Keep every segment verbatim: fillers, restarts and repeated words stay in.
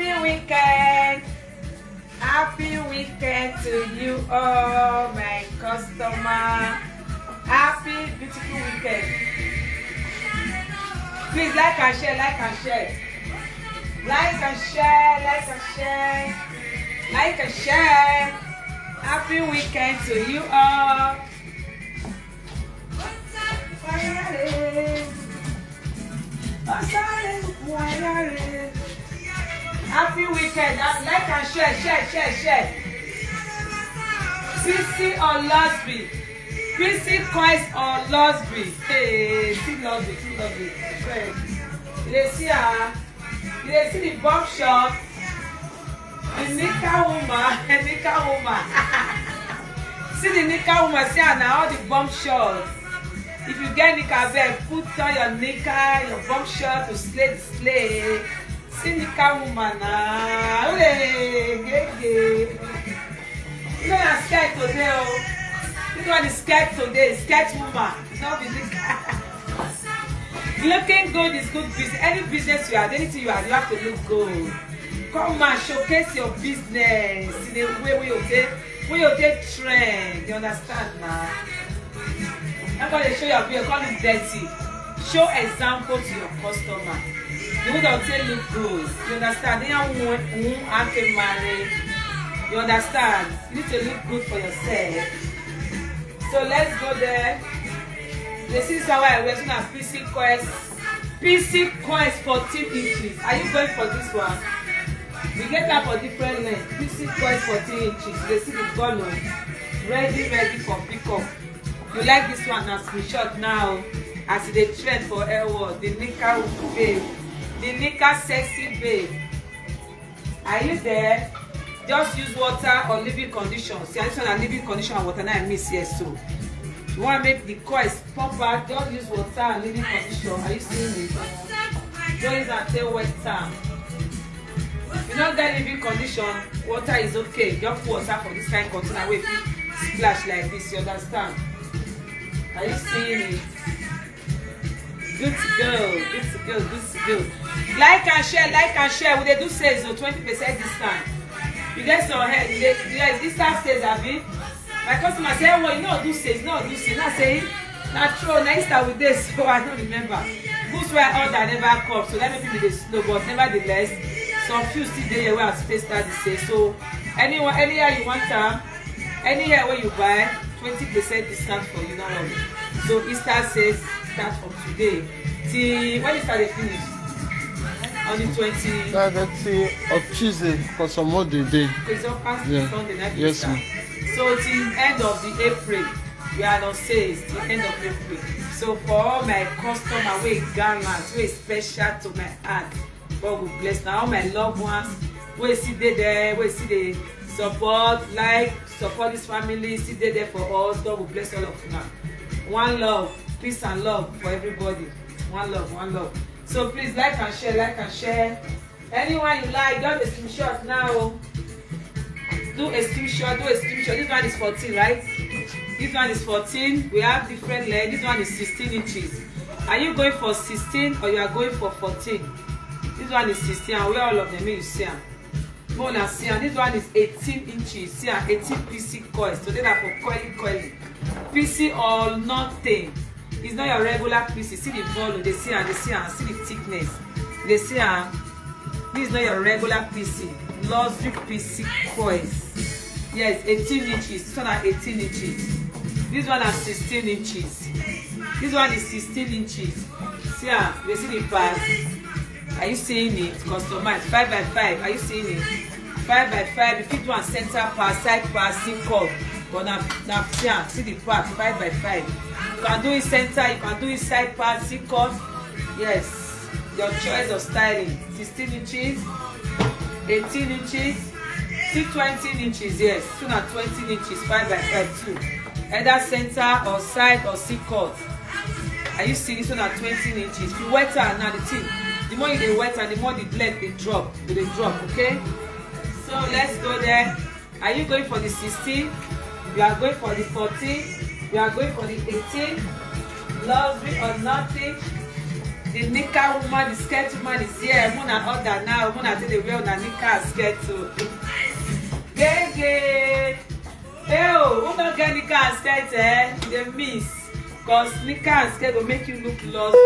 Happy weekend. Happy weekend to you all, my customer. Happy beautiful weekend. Please like and share, like and share. Like and share, like and share. Like and share. Happy weekend to you all. Happy weekend. Uh, like and share, share, share, share. P C or Losby? P C Coins or Losby? Hey, see Losby, see Losby. Friend. You dey see her? You dey see the bum shot? The nika woman, nika woman. See the nika woman, see her na, all the bum shots. If you get nika, abeg, put on your nika, your bum shot to slay the slay. See nika woman na. Ole, gege. You know na skirt today o. This one is skirt today, skirt woman. It's not the nika. Looking good is good business. Any business you are, anything you are, you have to look good. Come and showcase your business in a way wey you take, wey you take trend. You understand na? How come dey show your beard, come look dirty? Show example to your customer. The way dem take look good. You understand? They are who, who are married. You understand? You need to look good for yourself. So let's go there. This is how I wear. So now P C Coins. P C Coins fourteen inches. Are you going for this one? We get that for different length. P C Coins fourteen inches. They see the color. Ready, ready for pickup. You like this one? Now screenshot now. As e dey trend for air world, the nika babe, the nika sexy babe. Are you there? Just use water or living condition. See, this one na living condition and water na I mix here so. You wan make the coins pop out, just use water and living condition. Are you seeing it? Just use am take wet am. If you no get living condition, water is okay. Just put water for this kind container wey fit splash like this, you understand? Are you seeing it? Good girl, good girl, good girl. Like and share, like and share. We dey do sales o, twenty percent discount. You get some head, you dey, you dey discount sales, abi? My customer say, "Well, you no do sales, no do sales." I say, "Na true, na Easter we dey, so I no remember." Goods wey I order never come, so that maybe we dey slow, but nevertheless, some few still dey here wey I still start the sale. So anyone, anyhow you want am, anywhere wey you buy, twenty percent discount for you, no worry. So Easter sales start from today. Till when Easter dey finish? On the twenty. That's thirty of Tuesday for some more the day. It's all past Yeah. Sunday, not Yes, Easter. ma'am. So till end of the April, we are on sales till end of April. So for all my customer wey gallant, wey special to my heart, God will bless. Now all my loved ones wey still dey there, wey still dey support, like, support this family, still dey there for us. God will bless all of you now. One love, peace and love for everybody. One love, one love. So please like and share, like and share. Anyone you like, just a screenshot now. Do a screenshot, do a screenshot. This one is fourteen, right? This one is fourteen. We have different length. This one is sixteen inches. Are you going for sixteen or you are going for fourteen? This one is sixteen. I wear all of them. Make you see am. More than see am. This one is eighteen inches. See am, eighteen P C coins. Today na for coily coily. P C or nothing. It's not your regular P C. See the volume. They see am. They see am. See the thickness. They see am. This is not your regular P C. Luxury P C coins. Yes, eighteen inches. This one na eighteen inches. This one na sixteen inches. This one is sixteen inches. See am. They see the pass. Are you seeing it? Customize five by five. Are you seeing it? Five by five. If you do a center pass, side pass, single. But now, now, see am. See the pass, five by five. You can do it center. You can do it side pass, single. Yes. Your choice of styling. Sixteen inches, eighteen inches, see twenty inches. Yes, so na twenty inches, five by five too. Either center or side or single. Are you seeing? So na twenty inches. If you wet am, na the thing. The more you dey wet am, the more the blend dey drop, e dey drop. Okay. So let's go there. Are you going for the sixteen? You are going for the fourteen? You are going for the eighteen? Luxury or nothing? The knicker woman, the skirt woman is here. Mona order now. Mona take the wear on the knicker and skirt too. Gege. Hey, oh, who not get knicker and skirt, eh? They miss. Because knicker and skirt will make you look lost,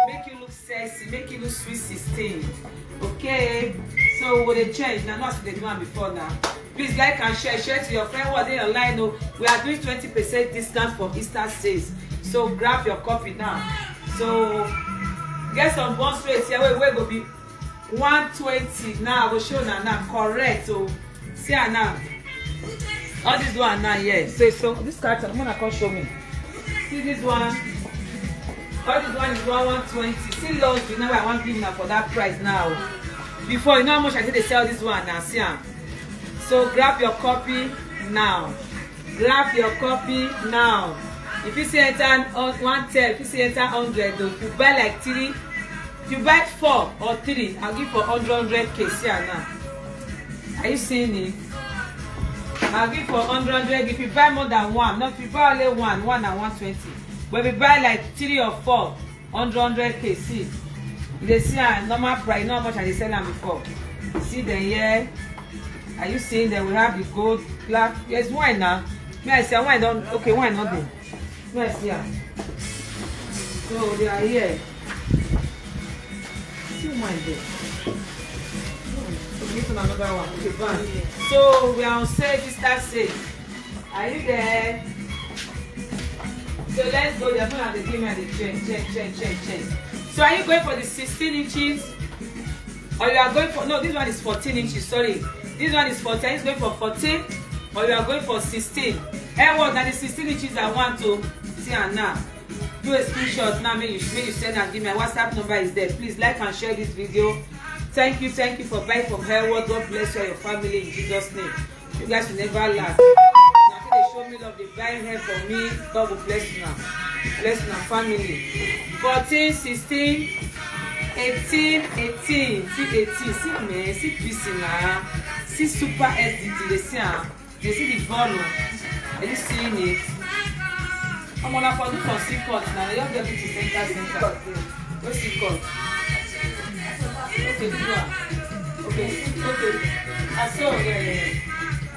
make you look sexy, make you look sweet sixteen. Okay? So we go dey change now, not as they do am before now. Please like and share, share to your friend who are there online. Oh, we are doing twenty percent discount for Easter sales. So grab your copy now. So get some bone straight here. Wait, wait, go be one twenty now. I will show now, now. Correct. So see her now. All this one now, yes. So, so this character, I'm gonna come show me. See this one. All this one is one one twenty. See, Lord, you know I want give now for that price now. Before, you know how much I think they sell this one now. See am. So grab your copy now. Grab your copy now. If you see enter on one ten, if you see enter hundred, though, if you buy like three, if you buy four or three, I'll give for hundred, hundred K. See am now. Are you seeing it? I'll give for hundred, hundred. If you buy more than one, not if you buy only one, one and one twenty. But if you buy like three or four, hundred, hundred K, see. You dey see am, normal price, you know how much I dey sell am before. See them here. Are you seeing them? We have the gold, black. Yes, wine now. Me, I say wine don, okay, wine not there. Me, I see am. So they are here. See wine there. Hmm, so this one, another one. Okay, fine. So we are on sale, Easter sale. Are you there? So let's go. They're gonna give me the change, change, change, change, change. So are you going for the sixteen inches? Or you are going for, no, this one is fourteen inches, sorry. This one is fourteen. Are you going for fourteen? Or you are going for sixteen? Eh, what? Now the sixteen inches I want to see and now. Do a screenshot now, make you, make you send and give me. My WhatsApp number is there. Please like and share this video. Thank you, thank you for buying from Hair World. God bless you and your family in Jesus' name. You guys will never laugh. Now, they show me love, they buy hair for me. God will bless you now. Bless you now, family. Fourteen, sixteen, eighteen, eighteen. See eighteen. See me, see P C now. See Super S D T. They see, ah. They see the volume. Are you seeing it? I'm gonna for do some C cut now. You have to center center. Go C cut. Okay, do am. Okay, okay. I saw, yeah, yeah, yeah.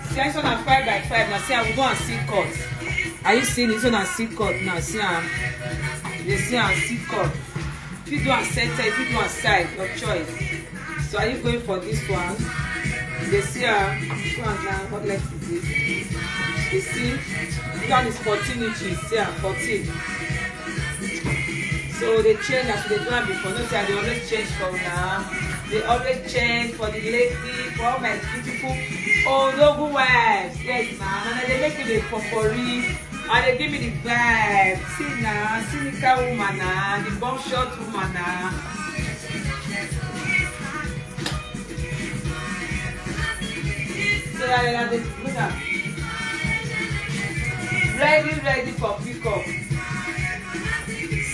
See, this one na five by five. Now see, I will go and C cut. Are you seeing this one? I C cut now. See am. They see am C cut. If you do am center, if you do am side, your choice. So are you going for this one? They see am. This one now, what length is this? You see, this one is fourteen inches. See am, fourteen. So they change as they do am before. No say I dey always change for now. They always change for the lady, for all my beautiful Odogu wives. Yes, ma'am. And they make you the popori. And they give me the vibe. See now, see Nika woman now, the bomb shot woman now. So yeah, yeah, yeah, look at. Ready, ready for pickup.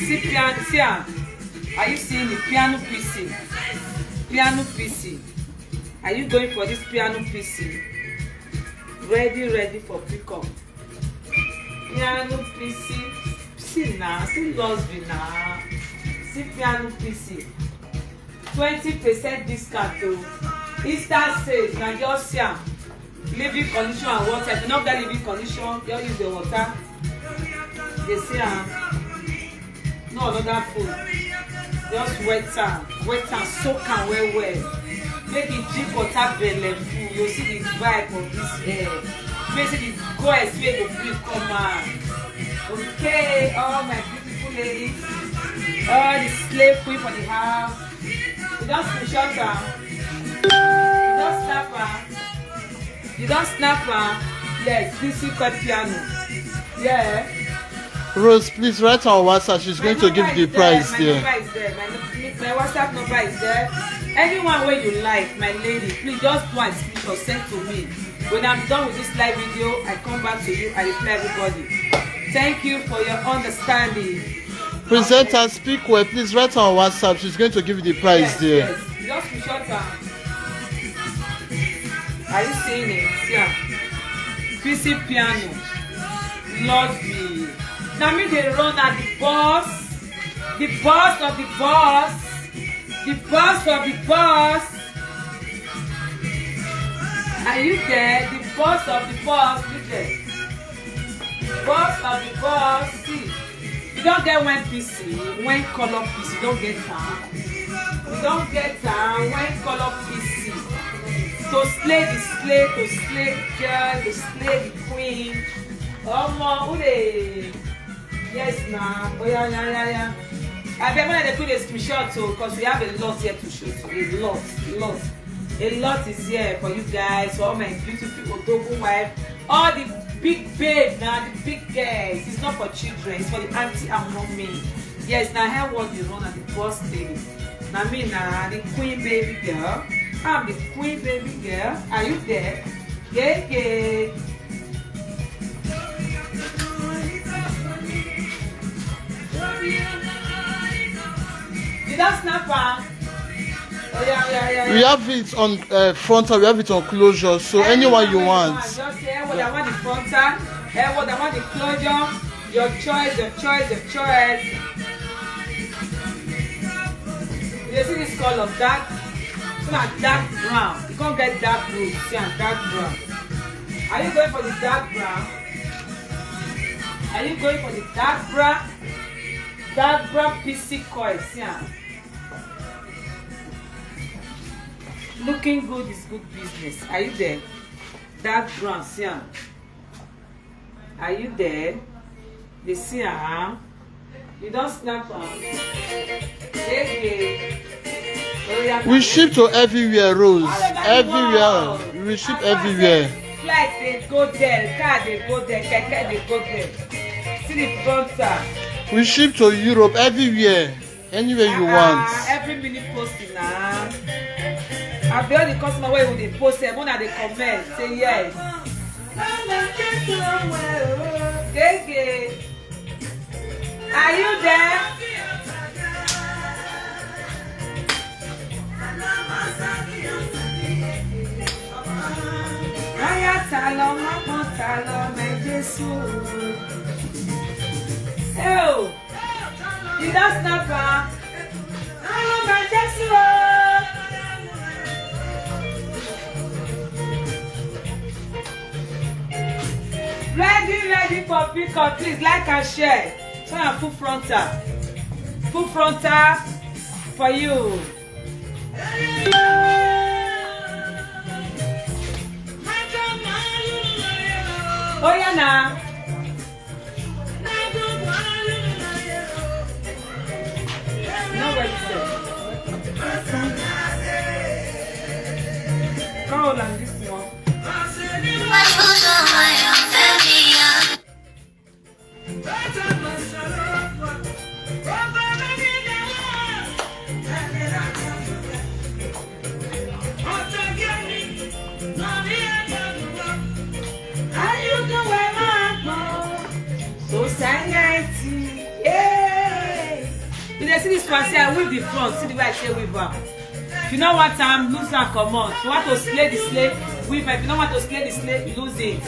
See piano, see am. Are you seeing the piano P C? Piano P C. Are you going for this piano P C? Ready, ready for pickup. Piano P C. See now, see Losby now. See piano P C. Twenty percent discount o. Easter sales, na just see am. Living condition and water. If you no get living condition, just use the water. They see am. No another food. Just wet am. Wet am, soak am well well. Make e drink water belle full. You see the vibe of this air. Make see the gods wey go bring come out. Okay, all my beautiful ladies, all the slave queen for the house. You don screenshot am. You don snap am. You don snap am. Yes, this is called piano. Yeah. Rose, please write on WhatsApp. She's going to give the price there. My number is there. My, my WhatsApp number is there. Anyone wey you like, my lady, please just do a screenshot, send to me. When I'm done with this live video, I come back to you. I reply everybody. Thank you for your understanding. Presenter, speak well. Please write on WhatsApp. She's going to give you the price there. Yes, yes. Just screenshot am. Are you seeing it? See am. P C piano. Love me. Na me dey run at the boss. The boss of the boss. The boss of the boss. Are you there? The boss of the boss. Look there. Boss of the boss. See, you don't get one P C, one color P C. You don't get time. You don't get time. One color P C. To slay the slay, to slay the girl, to slay the queen. Omo, who dey? Yes, na. Oh, yeah, yeah, yeah, yeah. I bet when they put a screenshot too, because we have a lot here to show. So a lot, lot. A lot is here for you guys, for all my beautiful Odogu wife, all the big babe, now the big girls. It's not for children, it's for the auntie and mommy. Yes, now her what you run and the boss lady. Now me now, the queen baby girl. I'm the queen baby girl. Are you there? Yeah, yeah. You don't snap am. Oh, yeah, yeah, yeah, yeah. We have it on, uh, frontal, we have it on closure, so anyone you want. Just say, "Hey, what I want the frontal, hey, what I want the closure." Your choice, your choice, your choice. You see this color, dark, it's not dark brown. You can't get dark blue. See, I'm dark brown. Are you going for the dark brown? Are you going for the dark brown? Dark brown P C coil, see am. Looking good is good business. Are you there? Dark brown, see am. Are you there? They see am. You don't snap am. Hey, hey. We ship to everywhere, Rose. Everywhere. We ship everywhere. Flight dey go there, car dey go there, keke dey go there. See the front side. We ship to Europe, everywhere, anywhere you want. Every minute posting na. I be all the customer wey we dey post, eh, una dey comment, say yes. Gege. Are you there? Aya ta lọ, mama ta lọ, my Jesus. Hey, oh. You don't snap am. Aya, my Jesus, oh. Ready, ready for pickup. Please like and share. Turn am full frontal. Full frontal for you. Oh yeah, now. No, wait, sir. Come hold on this one. Society. Yeah. You dey see this one, say I weave the front. See the way I say weave am. If you no want am, lose am comot. If you want to slay the slay, weave am. If you no want to slay the slay, lose it.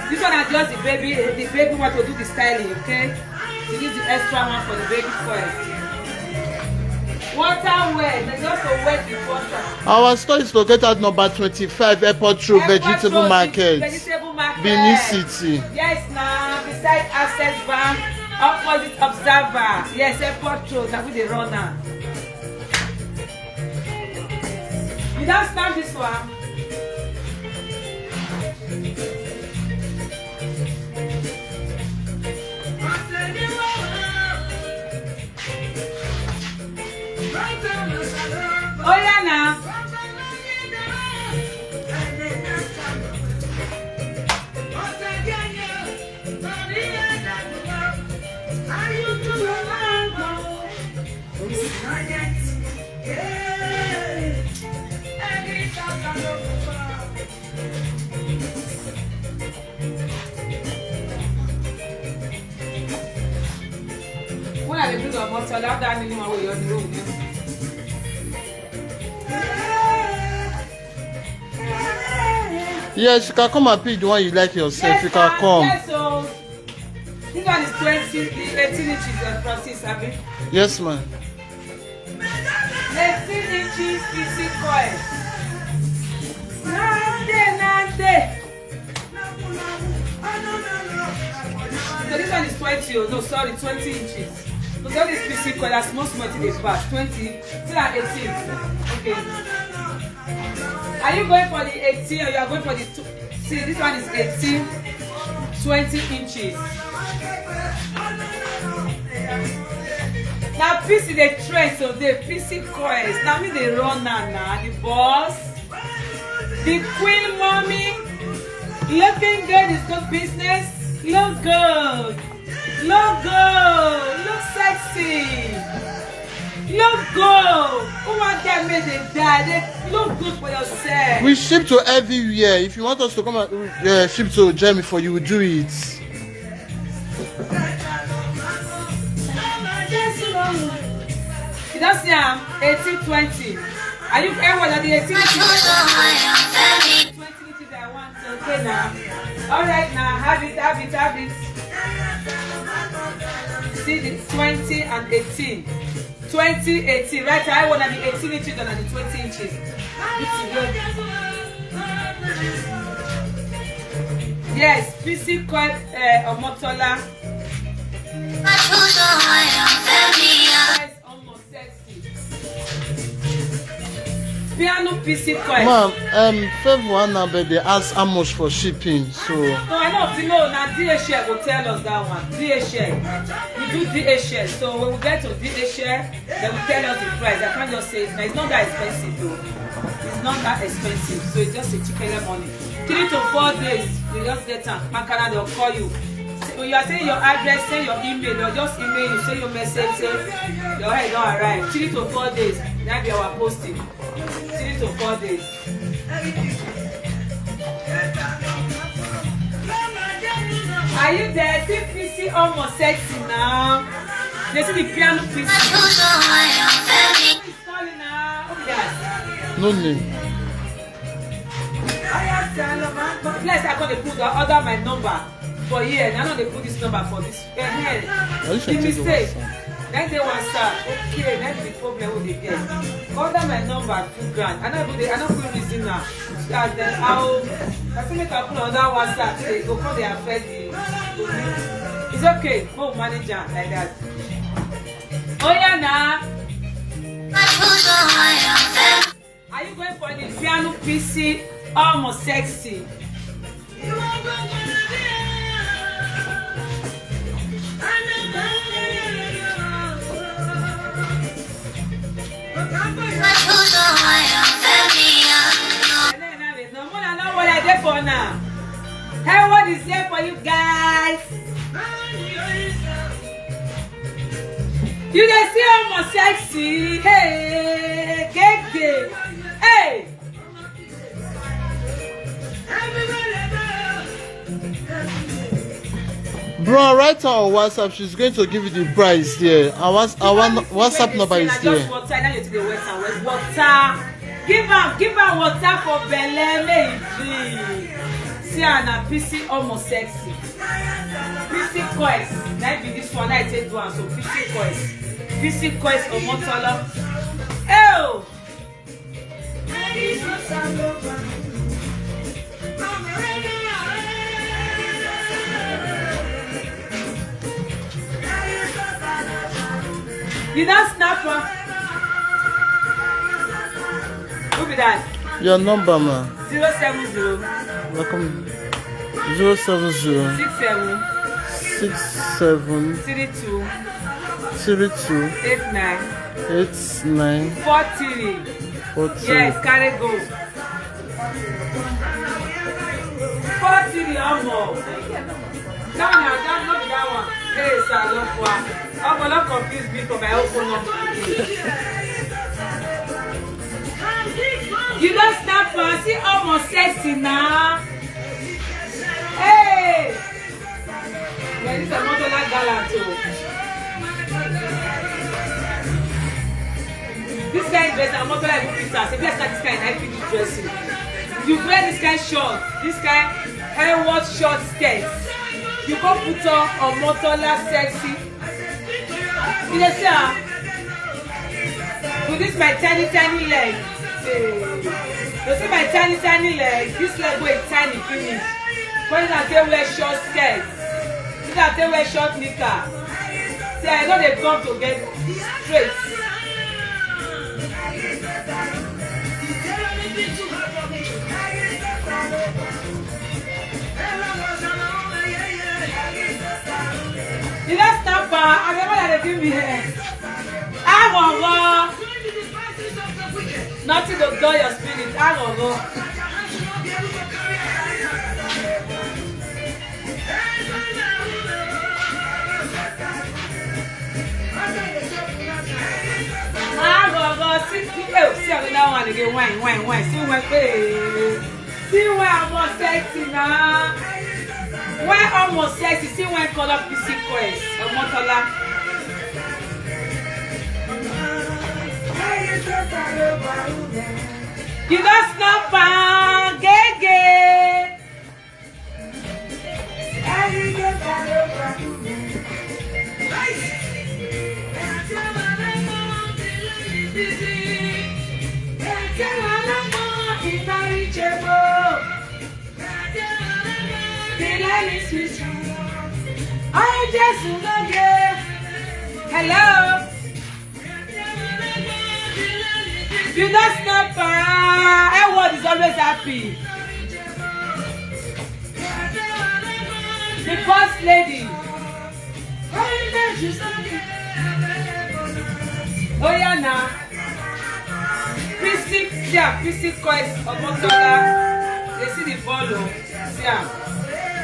This one na just the baby. The baby want to do the styling, okay? She use the extra one for the baby first. Water well, they just to wet the water. Our store is located at number twenty-five Airport Road, Airport Vegetable Road, Market, Vegetable Market. Benin City. Yes, now beside Access Bank, opposite Observer. Yes, Airport Road. Now we dey run now. You don't stand this one. Oh yeah, now. When I dey do the motor, that that name wey you dey do. Yes, you can come and pick the one you like yourself. Yes, you can come. Yes, so. This one is twenty, the eighteen inches of Francis, abi? Yes, ma'am. Eighteen inches P C coil. Nande, nande. So this one is twenty, oh no, sorry, twenty inches. Because all this P C coil, as small small thing dey pass, twenty, still at eighteen. Okay. Are you going for the eighteen or you are going for the two? See, this one is eighteen, twenty inches. Now P C dey trend today, P C coils. Now me dey run now, now the boss, the queen mommy. Looking good is good business. Look good. Look good. Look sexy. Look good. Who want them make they die? They look good for yourself. We ship to everywhere. If you want us to come and uh, ship to Germany for you, we do it. You don't see am, eighteen twenty. Are you everyone at the eighteen? Twenty, which is I want to okay now. All right now, have it, have it, have it. See the twenty and eighteen. Twenty eighteen, right? I want to be eighteen inches and the twenty inches. This is good. Yes, P C coil, uh, Omotola. Yes, almost sexy. Piano P C coil. Ma'am, um, favor one number they ask how much for shipping. So No, I know. You know, now D H L will tell us that one. D H L. We do D H L. So when we get to D H L, they will tell us the price. I can't just say it now. It's not that expensive though. It's not that expensive. So it's just a chicken money. Three to four days, you just get am. Makana, they'll call you. So when you are saying your address, send your email, they'll just email you, send your message, say your head don't arrive. Three to four days, that be our posting. Three to four days. Are you there? See P C almost sexy now. They see the piano P C. It's calling now. Okay, guys. No name. Bless, I gonna put the other my number for here. I know they put this number for this. Uh, Are you sure the take the mistake. WhatsApp? Then they WhatsApp. Okay, that's the problem with the girl. Call them my number two grand. I know they, I know good reason now. As them how I think make I put on that WhatsApp. They go call the affect the. It's okay. Go manage am like that. Oh yeah, now. Are you going for the piano P C? Almost sexy. No more than what I did for now. Hey, what is here for you guys? You dey see how much sexy? Hey, gege. Hey. Bro, write her on WhatsApp. She's going to give you the price there. Our, Whats- our WhatsApp number is there. Water, now you take the water, water. Give am, give am water for belle, make e drink. See her na P C almost sexy. P C coils, na be this one I take do am so P C coils. P C coils Omotola. Oh! You don snap am. Who be that? Your number, man. Zero seven zero Welcome. Zero seven zero six seven six seven three two three two eight nine eight nine four three. four three. Yes, carry go. Four three omo. That one na that, no be that one. Hey, Salokwa. Omo, no confuse me for my own phone number. You don snap am, see omo sexy na. Hey! But this Omotola gallant o. This kind dress, Omotola even fit am. Say, bless her, this kind nice finish dressing. You wear this kind short, this kind hair, what short skirt. You go put on Omotola sexy. You dey see am? With this my tiny, tiny leg. Hey. You see my tiny, tiny leg? This leg wey tiny finish. When I take wear short skirt, if I take wear short knicker, say I no dey come together straight. You don stop am. I dey wonder dey give me hair. Agogo. Nothing to dull your spirit. Agogo. Agogo. See, see, eh, see another one again. Wine, wine, wine. See wine. Hey. See why I must sexy now. Why almost sexy? See why color P C Quest. Omotola. You don stop am, gege. Hello. You don stop am. Edward is always happy. The first lady. Oh yeah, now. Physics, yeah, physics course of Motola. They see the ball, oh. See am.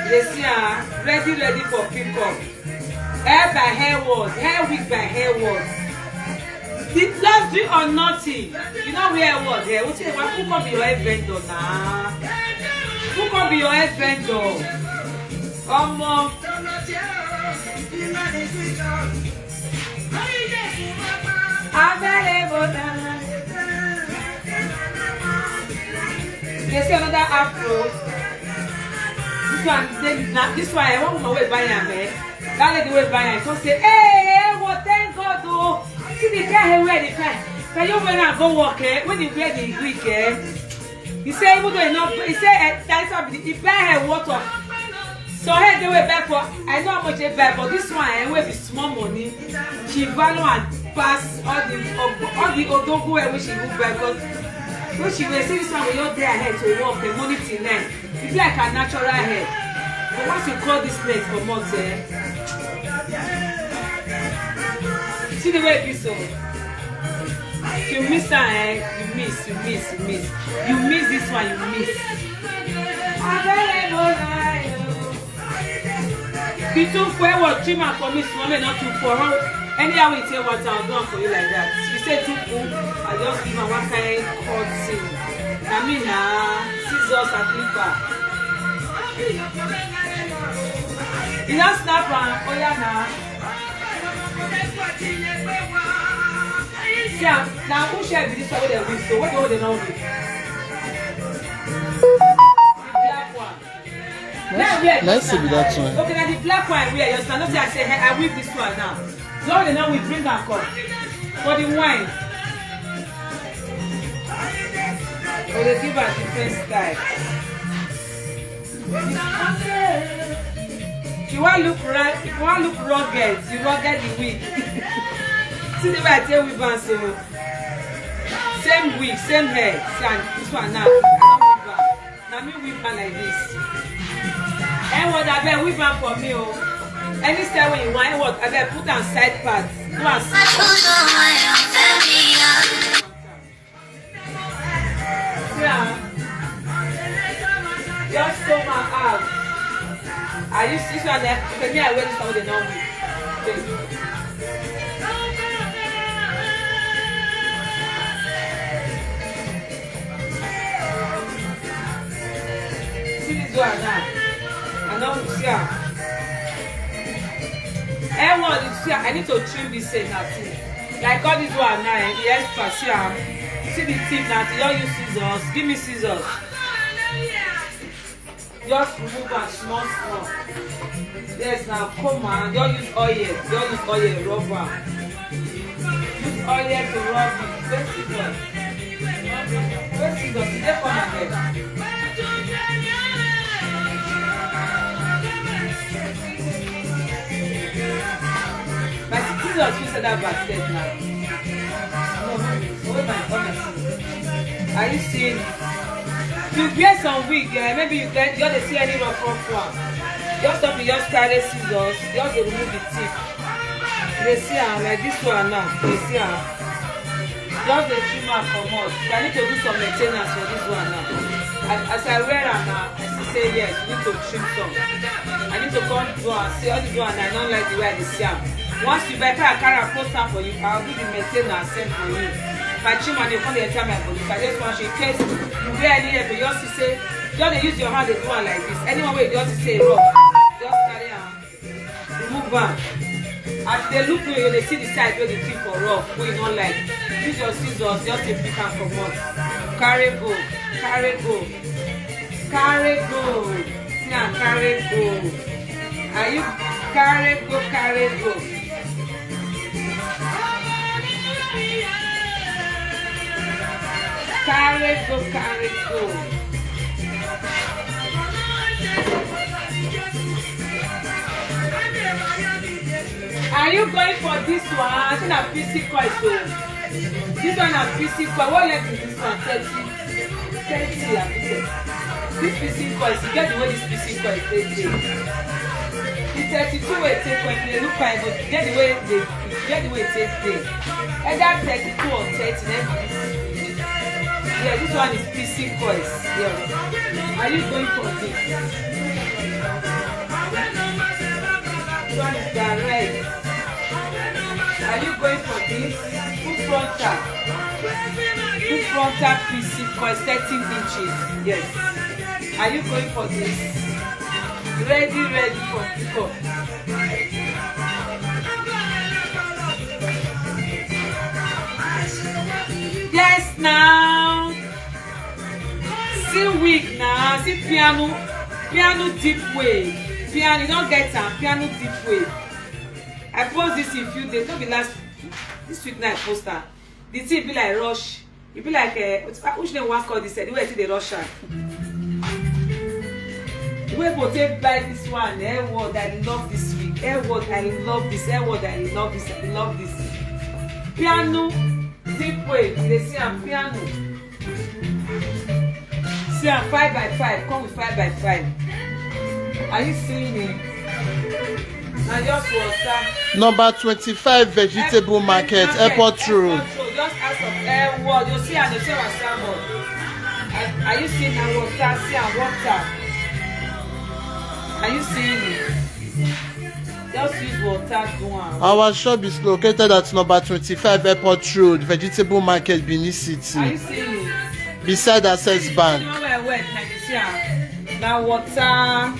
They see am. Ready, ready for pickup. Hair by Hairward, hair wig by Hairward. The plus do or nothing. You know where I was here. Who come be your hair vendor now? Who come be your hair vendor? Omo. Available now. They see another afro. This one, they, na, this one, I want woman wey buy am, eh? That lady wey buy am, come say, "Hey, hey, what, thank God, oh. See the guy wey wear the fine. Can you wear am go work, eh? When you wear the wig, eh?" He say, even though he not, he say, eh, that is how he buy her what of. So her dey wey buy for, I know how much they buy, but this one, eh, wey be small money. She value and pass all the, all the odogu wey she go buy, 'cause when she wey see this one, we all dey ahead to work, the money till nine. E be like her natural hair. But once you call this net comot, eh? See the way e be so. You miss her, eh? You miss, you miss, you miss. You miss this one, you miss. Available now. Be too fair, what trim am for me, small, make not too for. Anyhow we take water, I'll do am for you like that. You say too full, I just give am one kind cut thing. I mean, na scissors and clipper. You don snap am, oh yeah, na. See am, na who share be this one wey dem win so? What the one dem no win? The black one. Let's, let's see that one. Okay, now the black one I wear. You understand? No say I say, "Hey, I weave this one now." No, they now we bring am come for the wine. Oh, they give her different style. If you want look right, if you want look rugged, you rugged the wig. See the way I tell weave am so. Same wig, same hair. See, and this one now, I don't weave am. Na me weave am like this. Edward, abeg weave am for me o. Any style wey you want, Edward, abeg put am side part. Do am side part. See am. Just come out. Are you see, so that, okay, me, I wear this one wey dem no weave. Wait. See this one now. I don't see am. Edward, you see am. I need to trim this thing now too. Like all this one now, eh, the expert, see am. See the tip now. You don use scissors. Give me scissors. Just remove am small small. Yes, now come on. Just use oil. Just use oil, rub am. Use oil to rub it. Where scissors? Where scissors? Did they come again? My scissors fit set that basket now. No, no, no. Where my other scissors? Are you seeing? You wear some wig, eh? Maybe you get, you don't see any rough, rough one. Just stop, you just carry scissors, just dey remove the tip. You dey see am like this one now. You dey see am. Just dey trim am comot. I need to do some maintenance for this one now. As, as I wear am now, I see say yes, we need to trim some. I need to come do am. See all this one, I don't like the way I dey see am. Once you buy, carry, carry am, post am for you. I'll do the maintenance, send for you. My trim and you come dey enter my body. So I just want you, in case you wear any heavy, you just see say, just dey use your hand, dey do am like this. Anyone wey you just see say rough, just carry am, remove am. As they look you, you dey see the side wey the thing for rough, wey you no like. Use your scissors, just dey pick am comot. Carry go, carry go, carry go. See am, carry go. Are you carry go, carry go? Carry go, carry go. Are you going for this one? I think na P C coil so. This one na P C coil. What length is this one? Thirty. Thirty, I think. This P C coil, you get the way this P C coil take dey. The thirty-two wey take coil, dey look fine, but you get the way they, you get the way it take dey. Either thirty-two or thirty, then this. Yeah, this one is P C coils. Yeah. Are you going for this? This one is direct. Are you going for this? Full frontal. Full frontal P C coil, thirteen inches. Yes. Are you going for this? Ready, ready for pickup. Yes, now. See wig now. See piano. Piano deep wave. Piano, you don't get am. Piano deep wave. I post this in few days. No be last, this week night post am. The thing be like rush. E be like, uh, which name we wan call this? Eh, the way I take dey rush am. The way people take buy this one, eh, word, I love this week. Eh, word, I love this. Eh, word, I love this. I love this. Piano, deep wave, you dey see am, piano. See am, five by five, come with five by five. Are you seeing it? Na just water. Number twenty-five Vegetable Market, Airport Road. Just ask of Air World. You see am, you see our symbol. Are, are you seeing na water? See am, water. Are you seeing it? Just use water do am. Our shop is located at number twenty-five Airport Road, Vegetable Market, Benin City. Are you seeing it? Beside Access Bank. You know where I went, like you see am. Na water.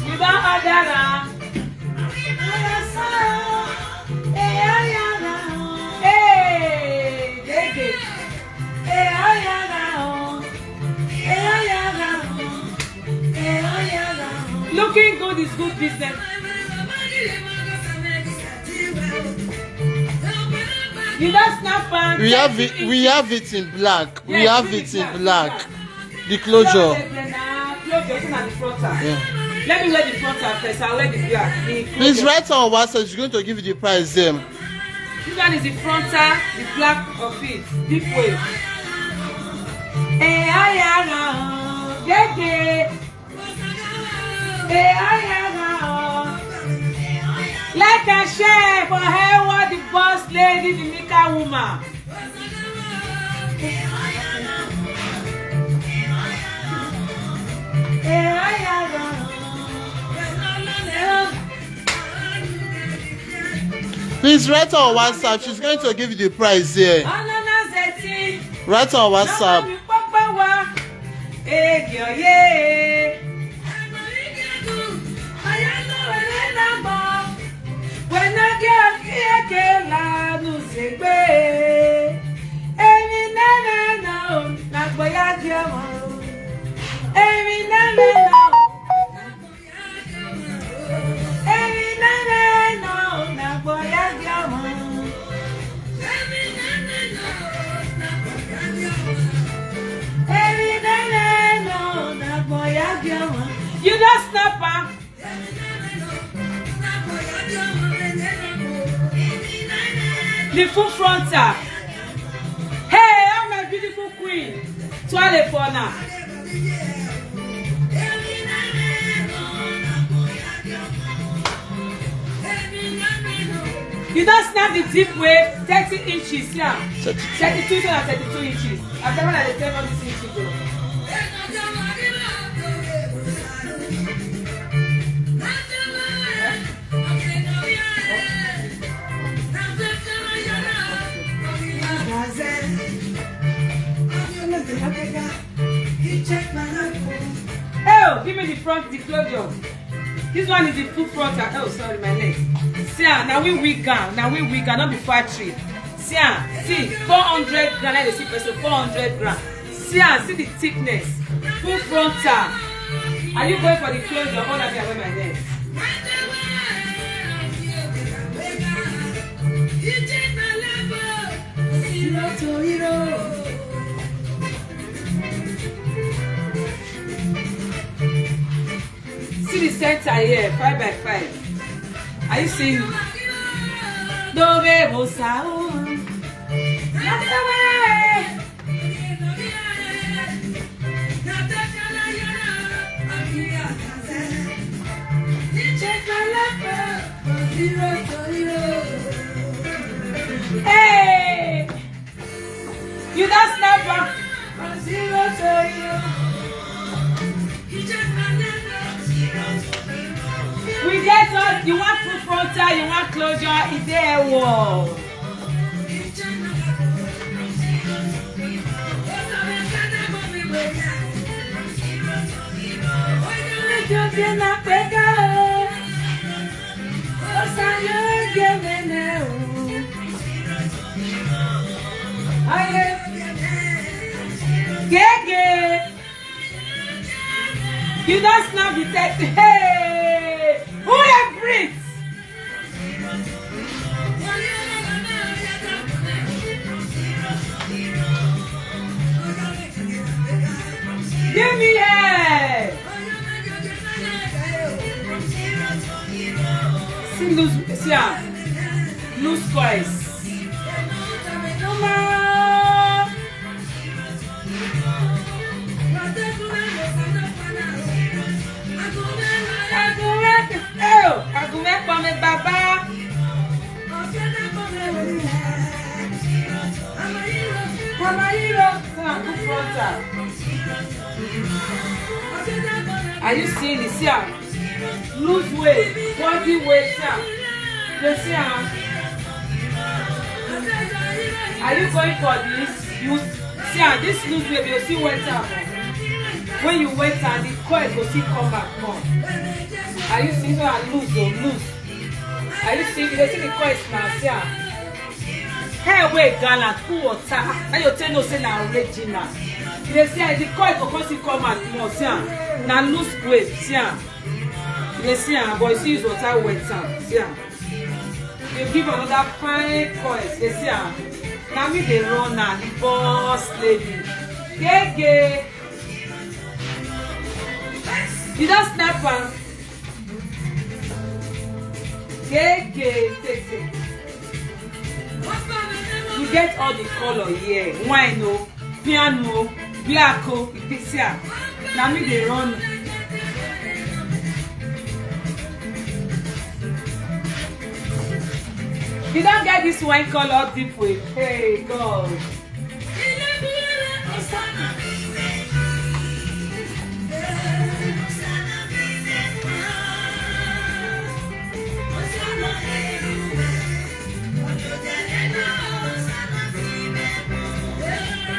You don order am. Hey, baby. Looking good is good business. You don't snap am. We have it, we have it in black. We have it in black. The closure. Closure, open at the frontal. Yeah. Let me wear the frontal first. I wear the black. The closure. Please write on WhatsApp. She's going to give you the price there. This one is the frontal, the black of it, deep wave. Ẹ á yára hàn gègé. Ẹ á yára hàn. Like and share for Hayward, the boss lady, the Mika woman. Ẹ á yára hàn. Please write on WhatsApp. She's going to give you the price here. Write on WhatsApp. You don snap am. The full frontal. Hey, all my beautiful queen. Twale for now. You don snap the deep wave, thirty inches, yeah. Thirty-two. Thirty-two, so na thirty-two inches. I've never had a ten all these inches, though. Oh, give me the front, the closure. This one is the full front. Oh, sorry, my legs. See, ah, now we wig gown. Now we wig gown, not be factory. See, ah, see, four hundred gram. Let me see, person, four hundred gram. See, ah, see the thickness. Full frontal. Are you going for the clothes or all of them? Wear my neck. See the center here, five by five. Are you seeing? Dove bosa o. That's the way. Hey! You don snap am. We get all, you want full frontal, you want closure, e dey. Whoa. Gege. You don snap the text. Hey! Who dey breathe? Give me here. See, loose, see am. Loose coils. Mama. Agunme, eh, Agunme Kwame Baba. Amayiro, na good frontal. Are you seeing it? See am. Lose weight, body weight, see am. You see am. Are you going for this? You see am, this lose weight, you see wet am. When you wet am, the coil go still come back come. Are you seeing? So I lose o, lose. Are you seeing? You dey see the coils now, see am. Hair wey gallant, cool water. Now you tell no say na original. You dey see am, the coil go come still come out more, see am. Na lose weight, see am. You dey see am, but you see use water wet am, see am. You give another fine coil, you dey see am. Na me dey run am, the boss lady. Gege. You don snap am. Gege, take, take. You get all the color here. Wine o, piano o, black o, you fit see am. Na me dey run. You don get this wine color deep way. Hey God.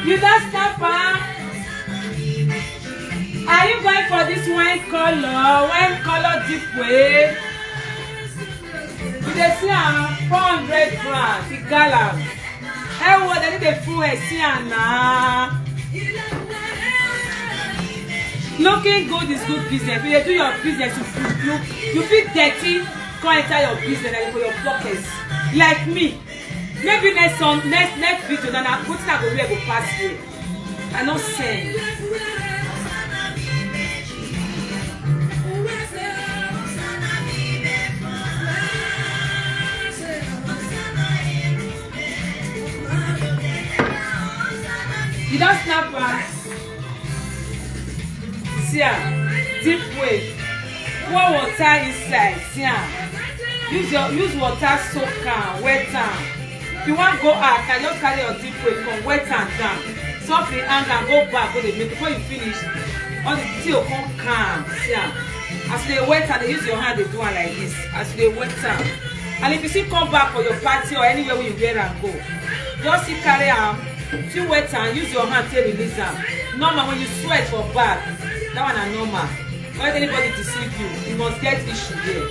You don snap am? Are you going for this wine color? Wine color deep way. You dey see am, four hundred gram, the gallant. Hey, what dem dey full head, see am na. Looking good is good business. If you dey do your business, you, you, you fit dirty, come enter your business and for your pockets. Like me. Maybe next some next next video na na wetin I go wear go pass here. I no send. You don snap am? See am, deep way. Pour water inside, see am. Use your, use water soak am, wet am. If you wan go out, na just carry your deep way come, wet am down. Softly hang am, go back, go dey make. Before you finish, all the thing go come calm, see am. As you dey wet am, dey use your hand dey do am like this. As you dey wet am. And if you still come back for your party or anywhere wey you wear am go, just still carry am, still wet am, use your hand take release am. Normal, when you sweat for back, that one na normal. Don't let anybody deceive you. You must get issue there.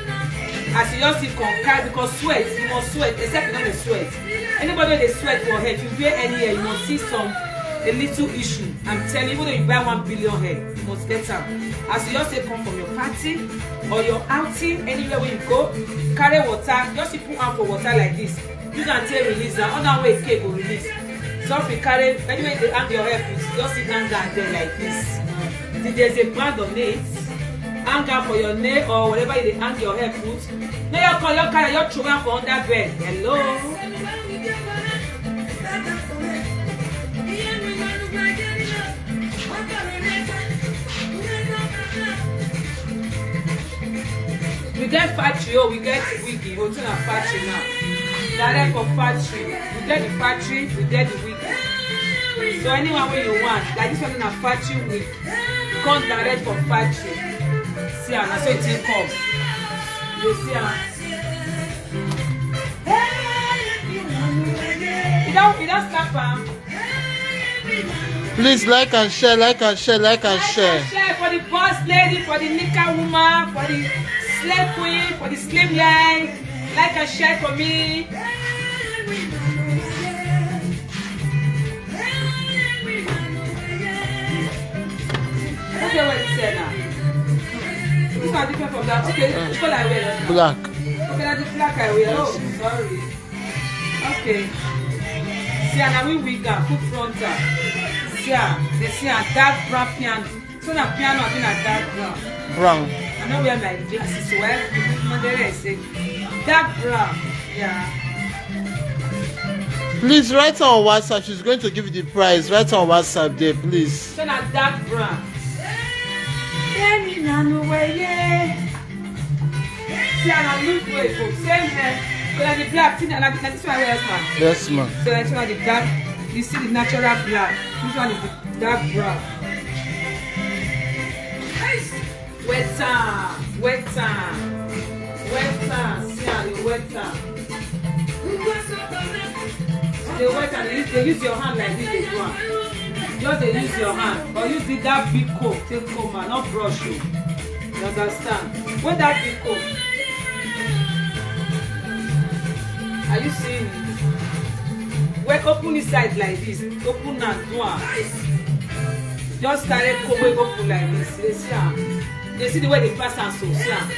As you just still come carry, because sweat, you must sweat, except you no dey sweat. Anybody wey dey sweat for hair, if you wear any hair, you must see some, a little issue. I'm telling you, even though you buy one billion hair, you must get am. As you just take come from your party or your outing, anywhere wey you go, carry water, just put am for water like this. Use am take release am. Other way, cake go release. So if you carry, anywhere you dey hang your hair put, just sit down down there like this. If there's a band on it, hang am for your nail or whatever you dey hang your hair put. No, you come, you carry, you throw am for under bed. Hello. We get factory, oh, we get wig, oh, too na factory now. Direct for factory. We get the factory, we get the wig. So anyone wey you want, like this one na factory wig. Come direct for factory. See am, na so it take come. You see am. You don, you don snap am. Please like and share, like and share, like and share. Share for the boss lady, for the knicker woman, for the slay queen, for the slim leg. Like and share for me. Okay, what you say now? This one different from that. Okay, which color I wear? Black. Okay, na the black I wear. Oh, sorry. Okay. See, and I will wig am, put front am. See, ah, they see a dark brown piano. So na piano, I mean a dark brown. Brown. I know where my glasses, so I have to put on the rest. Eh? Dark brown. Yeah. Please write on WhatsApp. She's going to give you the price. Write on WhatsApp there, please. So na dark brown. Let me know where, yeah. See, and I look for it. Same hair. But the black thing, and this one, yes, man. Yes, ma'am. So that's why the dark. You see the natural black. This one is the dark brown. Wet am, wet am, wet am. See how you wet am. Dey wet am, dey use, dey use your hand like this, dey do am. Just dey use your hand, or use the, that big comb take comb am, not brush o. You understand? When that big comb, are you seeing it? Well, open inside like this, open am, do am. Just carry comb wey open like this, you dey see am. Dey see the way dey pass am so, see am.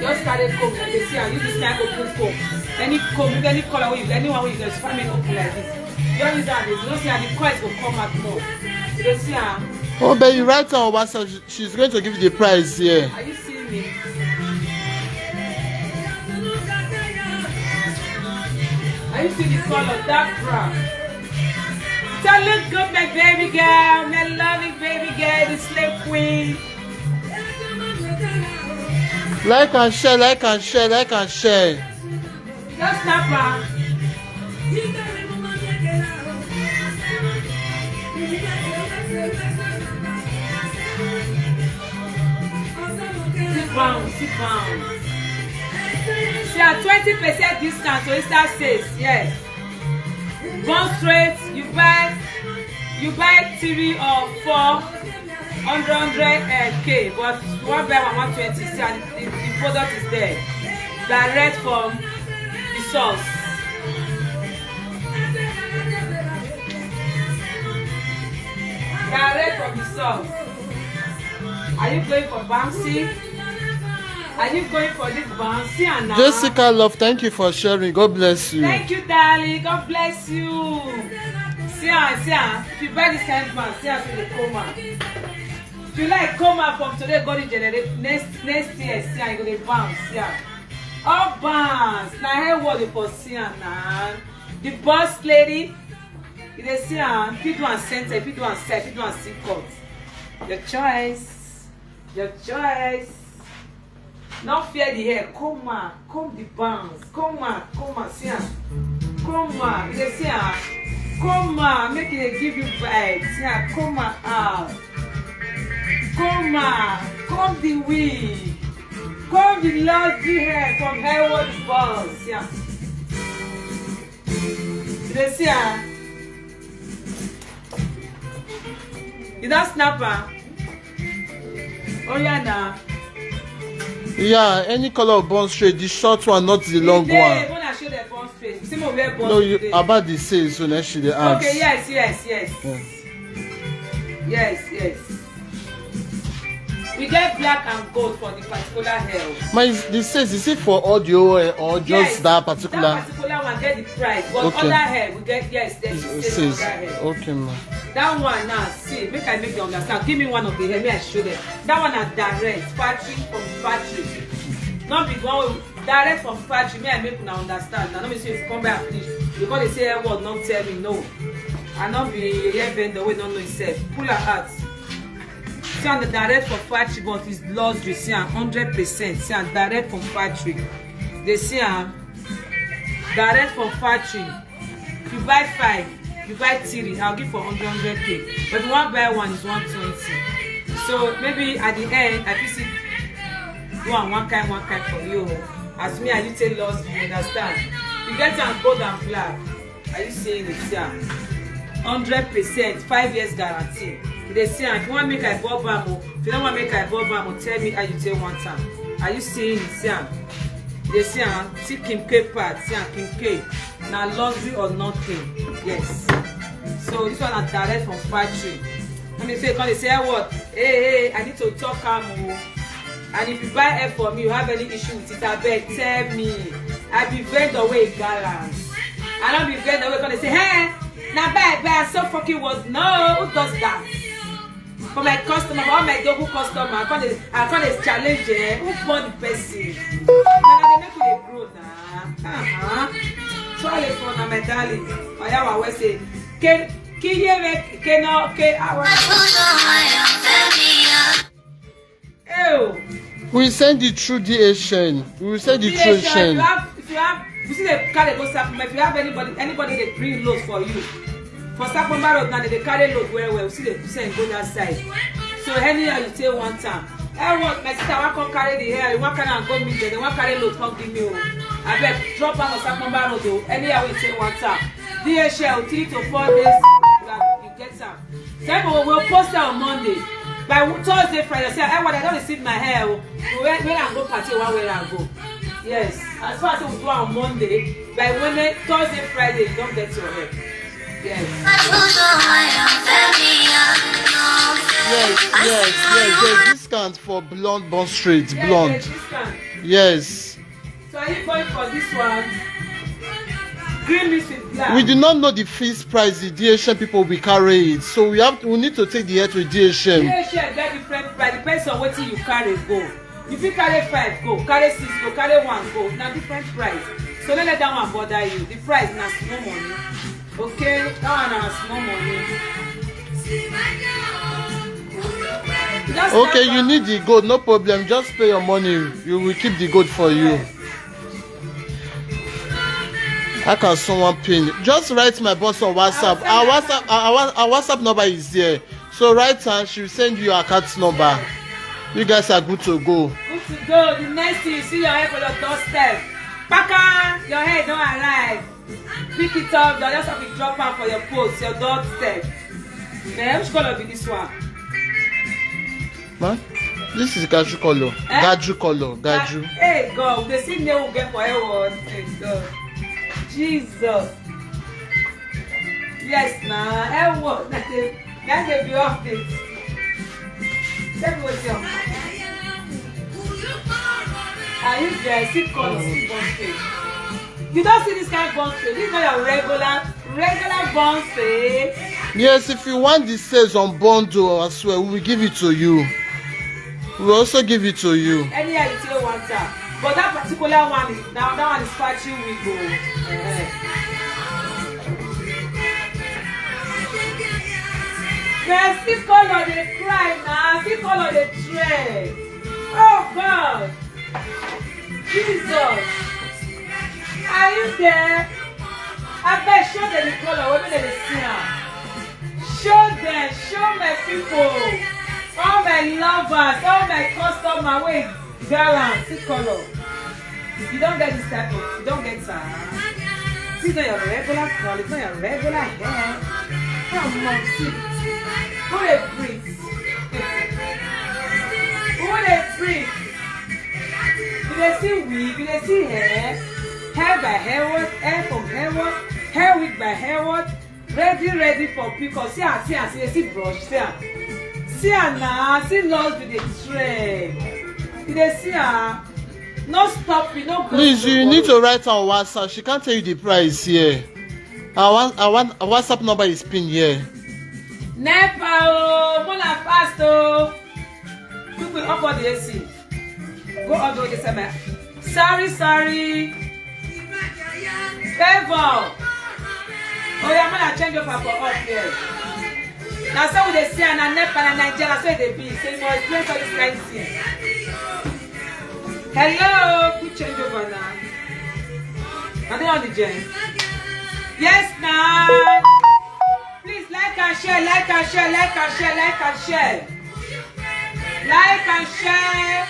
Just carry comb, like dey see am, use this kind open comb. Any comb, any color wey you, anyone wey you get, just make open like this. Just use am, you know, see how the coils go come out more. You dey see am. Oh, but you write on WhatsApp. She- She's going to give you the price here. Are you seeing me? Are you seeing the color? Dark brown. So look good, my baby girl, my loving baby girl, the slay queen. Like and share, like and share, like and share. Just snap am. Sit down, sit down. See, a twenty percent discount to Insta sales, yes. Bond Street, you buy, you buy three or four hundred, hundred K, but you wan buy one, one twenty, see, and the, the product is there. Direct from the source. Direct from the source. Are you going for bouncy? Are you going for this bouncy and now? Jessica Love, thank you for sharing. God bless you. Thank you, darling. God bless you. See am, see am. If you buy this kind of man, see am, see the comb am. If you like comb am from today, go to generate next, next year, see am, you go dey bounce, see am. All bounce. Na hair work dey for see am na. The boss lady. You dey see am, if you do am center, if you do am side, if you do am C cut. Your choice. Your choice. No fear the hair. Come on. Come the bands. Come on. Come on. See am. Come on. You dey see am. Come on. Make it dey give you vibe. See am. Come on out. Come on. Come the wig. Come the luxury hair from Hairworld Boss. See am. You dey see am. You don snap am. Oh yeah, na. Yeah, any color of bond straight, the short one, not the long Today, one. When I show the bond straight, you see me wear bond No, you today. About the sales, so she dey ask. Okay, yes, yes, yes. Yeah. Yes, yes. We get black and gold for the particular hair. My, the sales, is it for audio, eh, or just Yes, that particular? That particular one get the price, but Okay. Other hair we get, yes, there's the sales Sales. Other hair. Okay, ma. That one now, see, make I make them understand. Give me one of the hair, may I show them. That one na direct factory from factory. Not be one direct from factory. May I make una understand. Now let me see if you come back, please. Because they say, "Hairworld not tell me no." I not be a hair vendor. We don't know itself. Pull her out. See, on the direct from factory, but it's luxury. See, I'm hundred percent. See, I'm direct from factory. They see, I'm direct from factory. If you buy five, you buy three, I'll give for hundred, hundred K. But if you want buy one, it's one twenty. So maybe at the end, I fit see do am one kind, one kind for you. As me and you take loss, you understand? You get am gold and black. Are you seeing it? Yeah. Hundred percent, five years guarantee. You dey see am. If you want make I bob am o, if you don't want make I bob am o, tell me how you take want am. Are you seeing it? See am. You dey see am. See Kim K part. See am, Kim K. Na luxury or nothing. Yes. So this one na direct from factory. When they say, come they say, "Hey, what? Hey, hey, I need to talk am o." And if you buy hair for me, you have any issue with it, abeg tell me. I be vendor wey gallant. I no be vendor wey come dey say, "Hey, na buy, buy, so fucking what?" No, who does that? For my customer, for all my double customer, I come dey, I come dey challenge, eh? Who born the person? Na, na dey make we dey grow na. Uh-huh. Sorry for na, my darling. Oya wa we say, ke, kiye me, ke no, ke awa. Ew. We send it through D H L. We will send it through D H L, if you H L. have, if you have, you see they carry go Sapoma. If you have anybody, anybody they bring load for you. For Sapoma Road now, they carry load well, well. You see they send go that side. So anyhow you take one time. I want my sister, I come carry the hair. You want can go meet them. They want carry load, come give me. Oh, I beg, drop am for Sapoma Road. Oh, anyhow you take one time. D H L, three to four days, you get am. Some people will post it on Monday. By Thursday, Friday, say, "I want, I don't receive my hair. Oh. Where, where I go party, one where I go." Yes. As far as we do on Monday, by Wednesday, Thursday, Friday, you don't get your hair. Yes. Yes, yes, yes. There's discount for blonde, bond straight, Yes, blonde. There's discount. Yes. So are you going for this one? Green mix with black. We do not know the fixed price the D H L people will carry it. So we have we need to take the hair to D H L. D H L get different price, depends on wetin you carry go. You fit carry five go, carry six go, carry one go. Na different price. So no let that one bother you. The price na small money. Okay, that one na small money. Just Okay, tell you am. Need the gold, no problem. Just pay your money. You will keep the gold for you. How can someone pin? Just write my boss on WhatsApp. Our WhatsApp, our, our WhatsApp number is there. So write her. She will send you your account number. You guys are good to go. Good to go. The next thing you see your head for your doorstep. Paka, your head don't arrive. Pick it up. You just have to drop am for your post, your doorstep. Man, which color be this one? Man, this is gaju color. Eh? Gaju color. Gaju. Hey God, they see name we get for Hairworld. Hey God. Jesus. Yes, na Hairworld. That they, that they be update. Tell me what's your. Are you there? See color, see bond face. You don't see this kind of bond face. This is not your regular, regular bond face. Yes, if you want the sales on bundle, I swear we will give it to you. We will also give it to you. Anyhow you take one time. But that particular one is now that one is factory wig o. Eh. Person color dey cry na, see color dey trend. Oh God, Jesus, are you there? Abeg show dem the color wey make dem dey see am. Show dem, show my people, all my lovers, all my customer wey gallant, see color. You don't get this type of, you don't get that. This is not your regular color, it's not your regular hair. Come on, see. Who dey breathe? Who dey breathe? You dey see wig, you dey see hair. Hair by hair, what? Hair from hair, what? Hair wig by hair, what? Ready, ready for pickup. See am, see am, see, see brush, see am. See am na, see laws with the trend. You dey see am? No stop it, no go. Please, you need to write on WhatsApp. She can't tell you the price here. Our, our, our WhatsApp number is pinned here. NEPA o, more na fast o. Quick, quick, off all the A C. Go all the way this side. Sorry, sorry. Favor. Oh yeah, man, I change over for up here. Now so we dey see na NEPA na Nigeria, so e dey be. So you must explain all this kind thing. Hello, quick change over now. Are they on the gen? Yes, now. Please like and share, like and share, like and share, like and share. Like and share.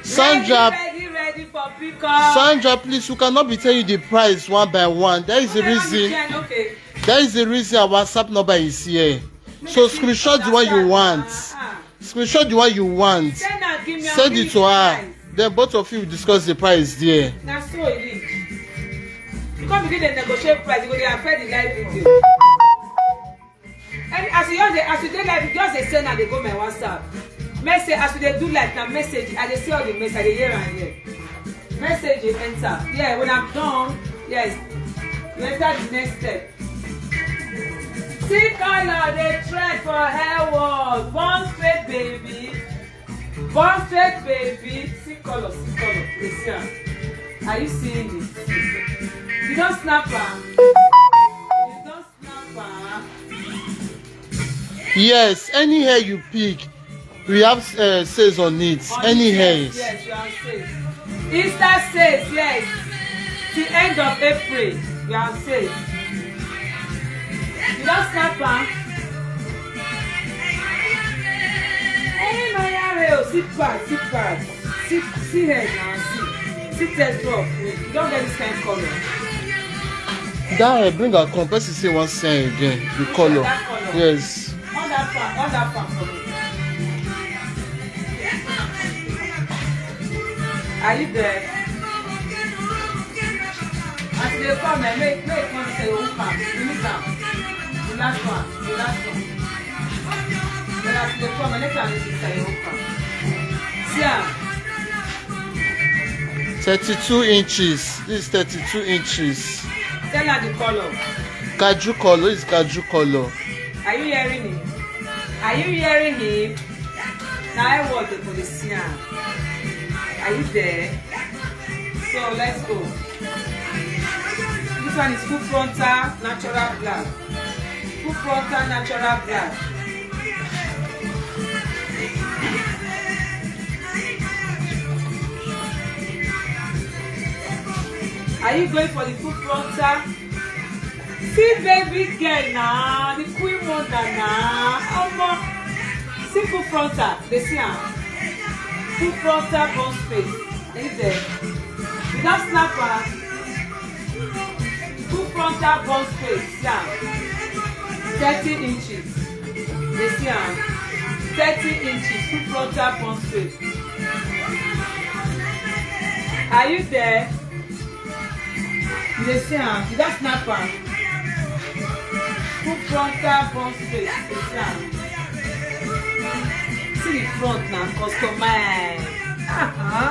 Sandra, ready, ready, ready for pickup. Sandra, please, we cannot be telling you the price one by one. There is a reason. Okay, okay. There is a reason our WhatsApp number is here. So screenshot the one you want. Ah, ah. Screenshot the one you want. Send am give me, send it to her. Then both of you will discuss the price there. Na so e be. You come begin dey negotiate price, you go dey affect the live video. And as you just dey, as you dey live, you just dey send am dey go my WhatsApp. Message, as you dey do live na message, I dey see all the message, I dey hear am here. Message dey enter. Yeah, when I'm done, yes, you enter the next step. See color dey trend for hair world. Born straight, baby. Born straight, baby. See color, see color. You see am? Are you seeing it? You don snap am? You don snap am? Yes, any hair you pick, we have uh, sales on it. On any it, hair. Yes, yes, we have sales. Easter sales, yes. Till end of April, we have sales. You don snap am? Hey, my yare o, sit back, sit back. See, see here now, see. See test of food. You don get this kind color. That hair, bring her come. Person say one sign again. The color. That color. Yes. On that fan, on that fan for me. Are you there? As they come, eh, make, make one say, oh, come. Release am. The last one, the last one. Then as they come, eh, let am release am, oh, come. See am. Thirty-two inches. This is thirty-two inches. Tell her the color. Kaju color. It's kaju color. Are you hearing him? Are you hearing him? Na I want to for the see am. Are you there? So let's go. This one is full frontal natural black. Full frontal natural black. Are you going for the full frontal? See baby girl na, the queen mother na. Omo. See full frontal, dey see am. Full frontal bone space. Are you there? You don snap am? Full frontal bone space, see am. Thirty inches. Dey see am. Thirty inches, full frontal bone space. Are you there? You dey see am? You don snap am? Full frontal bone space, dey see am? See the front na, customize. Uh-huh.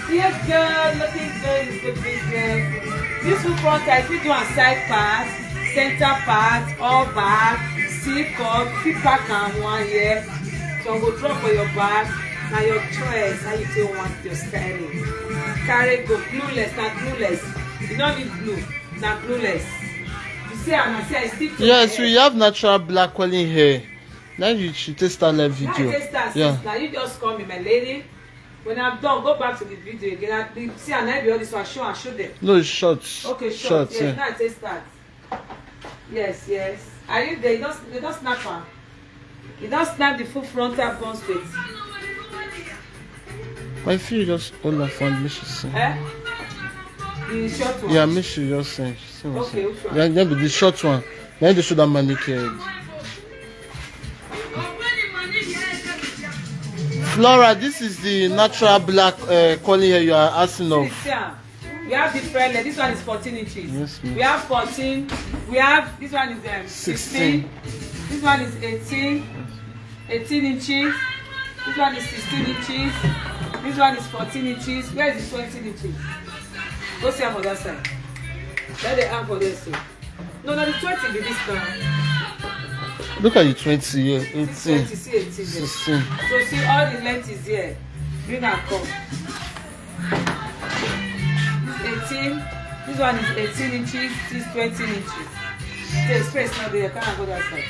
Yes, girl, looking good is the business. This full frontal, if you do on side part, center part, all back, C cup, fit pack am one year. Some go drop for your back. Na your choice how you take want your styling. Carry go, glueless, na glueless. You no need glue, na glueless. You See am, I say I still. Yes, we have natural black curly hair. Now you should test that live video. Now I taste that, yeah. Now you just call me, my lady. When I'm done, go back to the video again. I, the, see, and I be all this one. Show and show them. No, it's short. Okay, short. Short, yes, yeah. Now I taste that. Yes, yes. Are you there? You don't, you don't snap am. You don't snap the full frontal bone straight. My feet just all I found, make she sing. Eh? The short one. Yeah, make she just sing. She sing. Okay, which one? Yeah, yeah, but the short one. Then they show that manicure. Flora, this is the natural black uh, curly hair you are asking of. We have different. This one is fourteen inches. Yes, ma'am. We have fourteen. We have this one is um, sixteen. sixteen. This one is eighteen. eighteen inches. This one is sixteen inches. This one is fourteen inches. Where is the twenty inches? Go see am for that side. Let the arm for there so. No, no, the twenty be this now. Look at the twenty here. eighteen. twenty, see eighteen there. sixteen. So see, all the length is here. Bring am come. This eighteen. This one is eighteen inches. This twenty inches. The space not there. Can I go that side?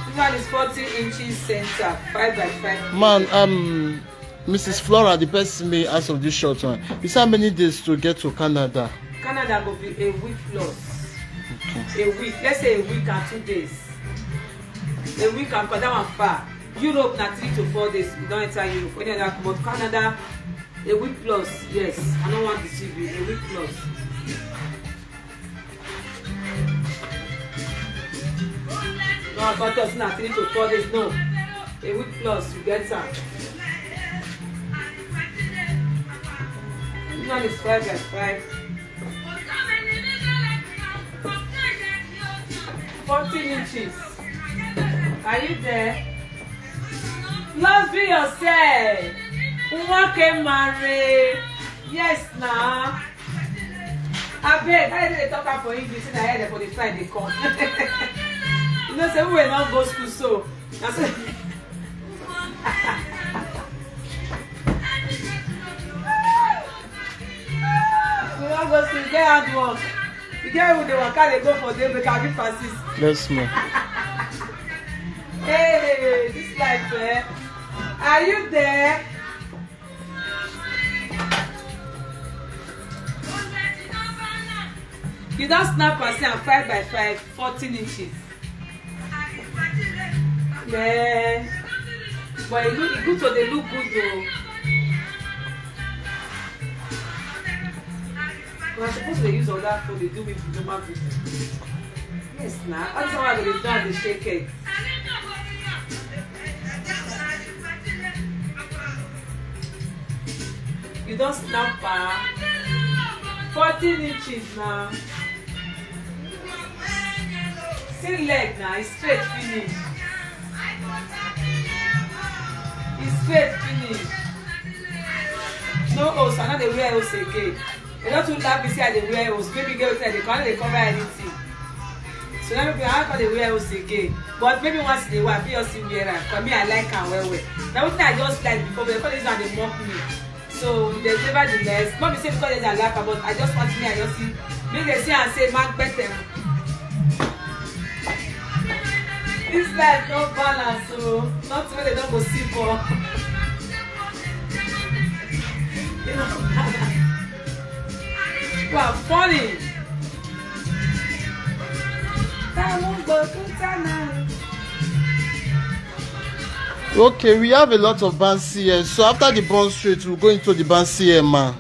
This one is forty inches center, five by five. Man, um, Missus Flora, the person may ask of this short one. You say how many days to get to Canada? Canada go be a week plus. Okay. A week, let's say a week and two days. A week and, because that one far. Europe na three to four days. You don't enter Europe. Any other, but Canada, a week plus. Yes, I don't want to deceive you. A week plus. No, I got us now three to four days. No, a week plus. You get some. This one is five by five. Fourteen inches. Are you there? Love be yourself. Nwoke marry. Yes now. Abeg, I dey talk am for English, na here for the side dey come. You know say we were not go school so. Na so. We don go school, get hard work. You get who dey waka dey go for day break, abi Francis? Yes, ma. Hey, this life, eh? Are you there? You don snap and see am five by five, fourteen inches. Yeah. But e look, e good to dey look good o. Una suppose dey use other phone dey do me normal video. Yes na, all this one wey I go dey do am dey shake head. You don snap am? Fourteen inches na. See leg na, e straight finish. E straight finish. No hose, I no dey wear hose again. They don too laugh me say I dey wear hose. Maybe get wetin I dey cover, I no dey cover anything. So now maybe I no dey wear hose again. But maybe once in a while, I fit just still wear am. For me, I like am well well. Na wetin I just like before, but because this one dey mock me. So, there's nevertheless, not be say because there's a lack, but I just want me, I just see, make they see and say, "Man, better." This life no balance, so not when they don't go see for. You know, you are funny. That won't go to Tana. Okay, we have a lot of bands here. So after the Bond Street, we'll go into the bands here, ma.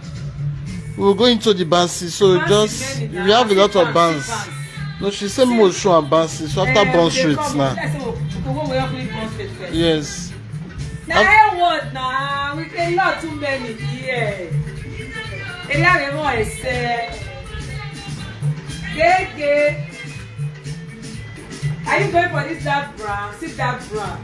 We'll go into the bands. So just we have a lot of bands. No, she said more show and bands. So after Bond Street now. Yes. Na I word na we dey lot too many here. Area dey more ese. Gege. Are you going for this dark brown? See dark brown.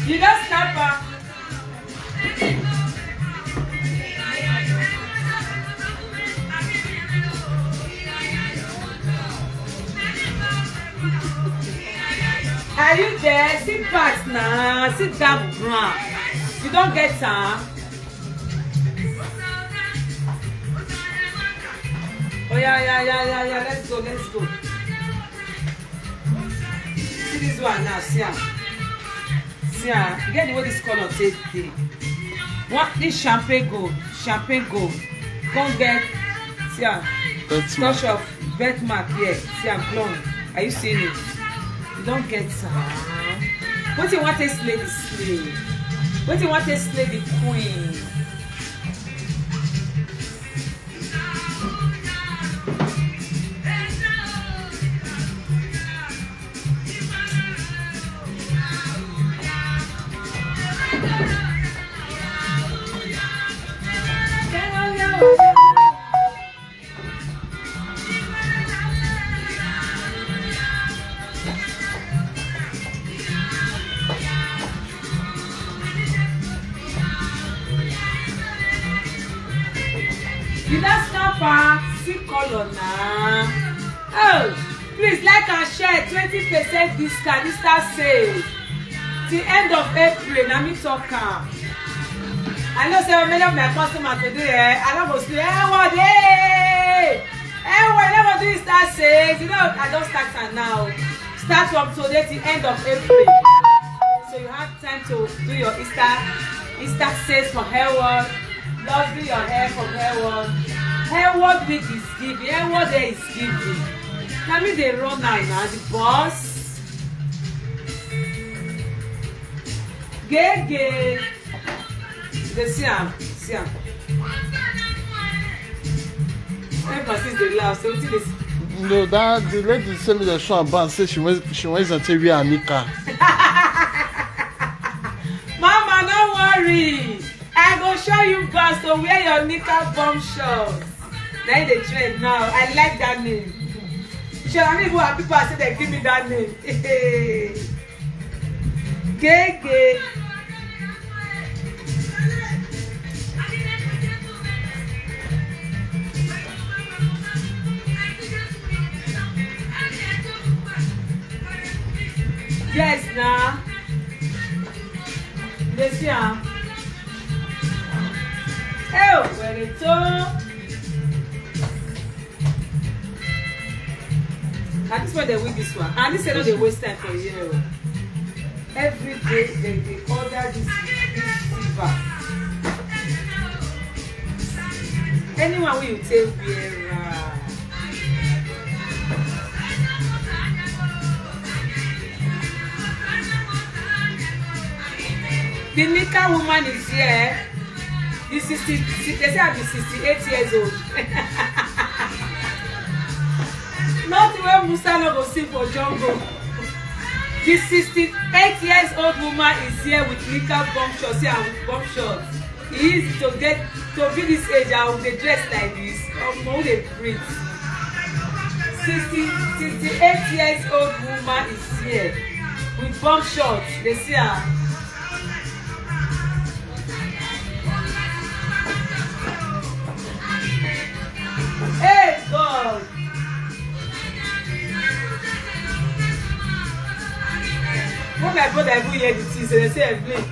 You don snap am. Are you there? Sit back now. Sit down ground. You don't get time. Oh yeah, yeah, yeah, yeah, yeah. Let's go, let's go. See this one now. See am. See am. You get the way this color take dey. What this champagne gold? Champagne gold. Come get, see am. That's my Touch of birthmark here. See am, blonde. Are you seeing it? You don't get am. Wetin you want to slay the slay? Wetin you want to slay the queen? You don snap am? See color na. Oh, please like and share, twenty percent discount, Easter sale. Till end of April, na me talk am. I know say many of my customers today, eh, I no go sleep. Eh, what day? Eh, what, I no go do Easter sale. You know, I don start am now. Start from today till end of April. So you have time to do your Easter, Easter sales for Hairworld. Lovely your hair from Hairworld. Hairworld wig is giving. Hairworld hair is giving. Na me dey run am na, the boss. Gege. You dey see am, see am. Everybody dey laugh. So wetin dey see? No, that the lady say me dey show am ban, say she went, she went and take wear her knicker. Mama, no worry. I go show you girls to wear your knicker bomb shorts. Na im dey trend now. I like that name. Sure, I mean, who are people say they give me that name? Gege. Yes na. You dey see am? Hey, where it to? Na this one dey win this one. And this one no dey waste time for here o. Every day dem dey order this, this silver. Anyone wey you take wear am. The Nika woman is here. The sixty, they say I be sixty-eight years old. Nothing wey Musa no go see for jungle. The sixty-eight years old woman is here with Nika bomb shorts. See her with bomb shorts. E easy to get, to be this age and dey dress like this. Omo, who dey breathe? Sixty, sixty-eight years old woman is here with bomb shorts. Dey see am. Hey God! When my brother even hear the thing, so dey say, "Evelyn,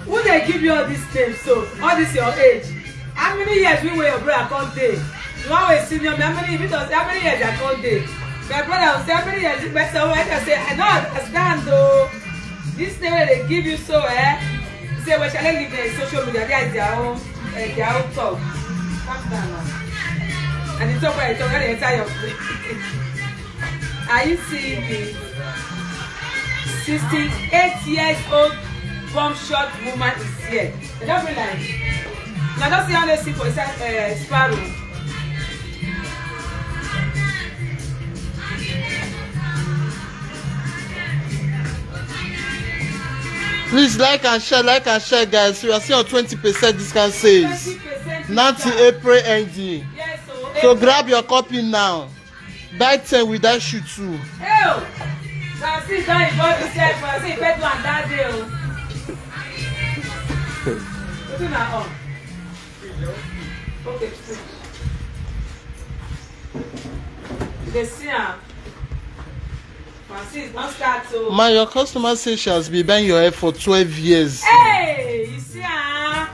who dey give you all this name so? All this your age? How many years we wey your brother come dey? You wan wey senior me? How many, if you don say how many years I come dey?" My brother will say, "How many years?" My son, I just say, "I no understand o. This name wey dey give you so, eh?" He say, "Well, shall I leave the social media? There is their own, eh, their own talk." Calm down now. And the talk wey I talk, no dey enter your brain. Are you seeing me? Sixty-eight years old bomb short woman is here. They don't be like, I don't see how they see for inside, uh, sparrow. Please like and share, like and share, guys. We are still on twenty percent discount sales. Twenty percent discount. Now till April ending. Yes, so So April. Grab your copy now. Buy ten with that shoe too. Hey, o. Na see don involve yourself. I say you fit do am that day o. Wetin na on? Okay, finish. You dey see am? Since don start o. Ma, your customer say she has been buying your hair for twelve years. Hey, you see, ah,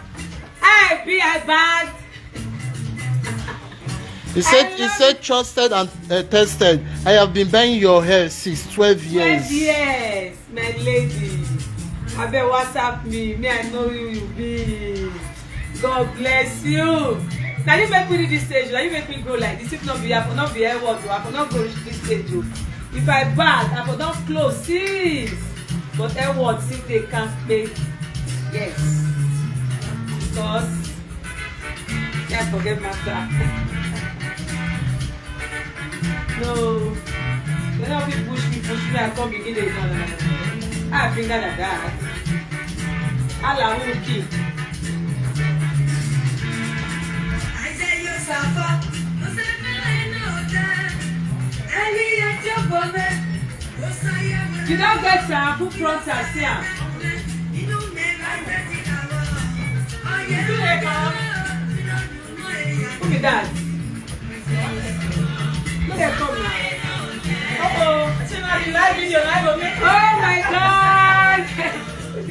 I be a bad. He said, I he love said, it. Trusted and, uh, tested. I have been buying your hair since twelve years. Twelve years, my lady. Abeg, WhatsApp me. Me, I know who you be. God bless you. Now you make me reach this stage. Now you make me grow like this. If not be, I for not be Edward, I for not go reach this stage o. If I bad, I for don close since. But Edward still dey kampe. Yes. Because can't forget master. No. They don't be push me, push me, I come begin dey run. I finger like that. Ala who kill. You don't get am, put front and see am. You do like am. Who be that? Who dey come now? Uh-oh. Say na the live video na go make. Oh my God!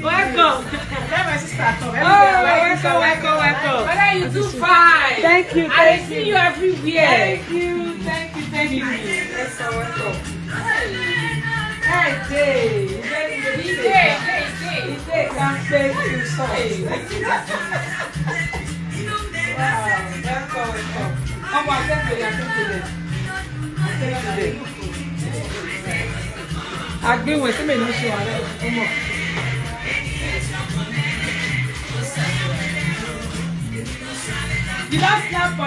Welcome. Tell my sister come. Oh, everywhere. Welcome, welcome, welcome. Whether you do fine. Thank you, I thank see you. You everywhere. Thank you, thank you, thank you. Yes, sir, welcome. Hey, hey, hey, hey, hey, hey. Wow, welcome, welcome. Come on, attend to them, attend to them. Attend to them. Agbéwọ̀n tí mi ní ṣe wàhálà ọmọ. You don snap am.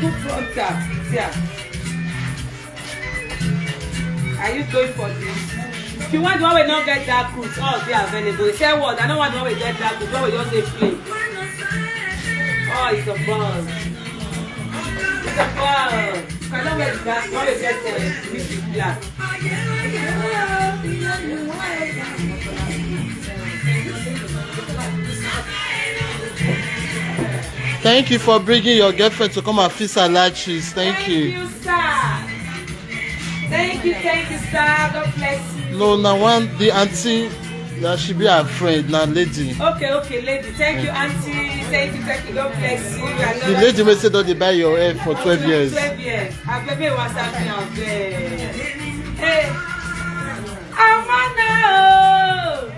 Put front cap, see am. Are you going for this? If you want the one wey no get dark root, all dey available. He say what? I no want the one wey get dark root, the one wey just dey plain. Oh, it's a ball. It's a ball. I no wear the dark, the one wey get, uh, mix with black. Thank you for bringing your girlfriend to come and fix her lashes. Thank you. Thank you, sir. Thank you, thank you, sir. God bless you. No, na one, the auntie, that she be her friend, na lady. Okay, okay, lady. Thank you, auntie. Thank you, thank you. God bless you. I love you. The lady wey say don dey buy your hair for twelve years. Twelve years. Abeg, make you WhatsApp me, abeg. Hey. Amana o.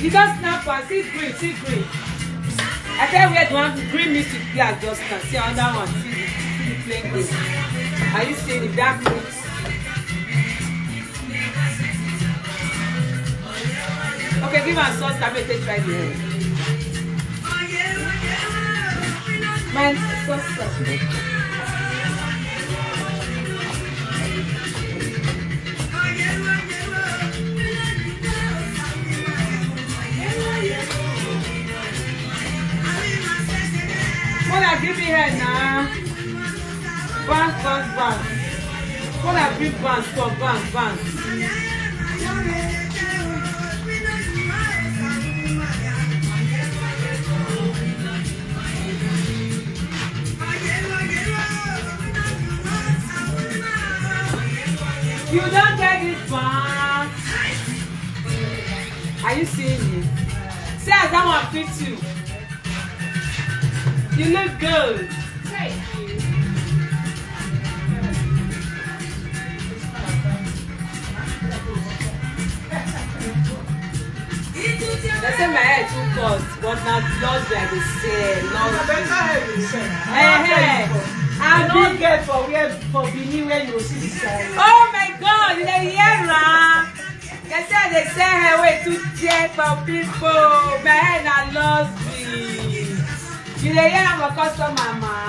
You just snap and see green, see green. I tell you where the one green mix with black just now. See another one. See the, see the plain green. Are you seeing the dark mix? Okay, give am sauce, I make it try the hair. My sauce. Mona, give me hair now. Bounce, bounce, bounce. Mona, bring bounce, come, bounce, bounce. You don't get this bounce. Are you seeing it? See as that one fits you. You look good. Thank you. They say my hair too cost, but na luxury I dey sell. Na better hair you dey sell. Eh, eh. I no get for where, for Benin where you go see this kind. Oh my God, you dey hear am? They say I dey sell hair wey too dear for people. My hair na luxury. You dey hear am for customer, ma?